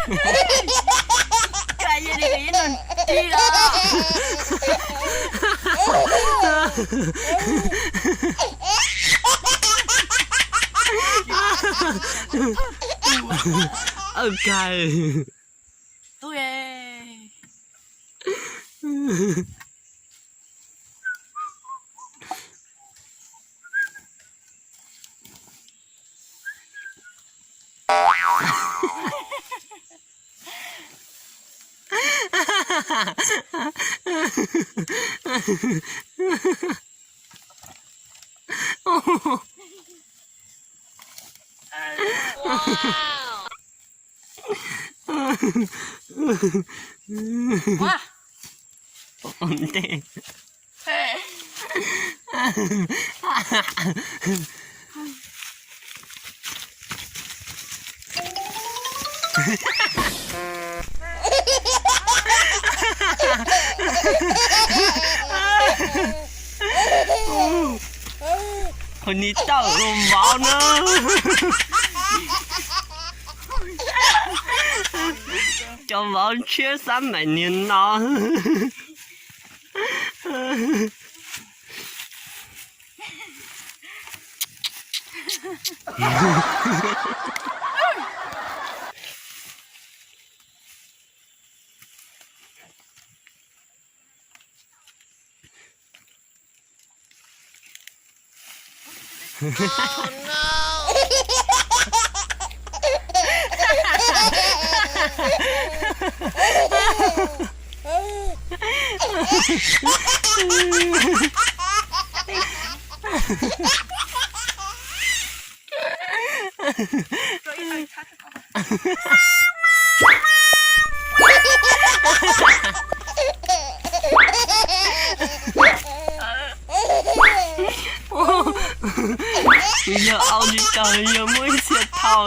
Koj yeej li koj yeej nug tig los. Ua kag. Tub e. Qhov ni tawm ua vauv na. Cov vauv tshiab xab maim niag no. Yog au tsis tau, yog muaj ib txhia thau.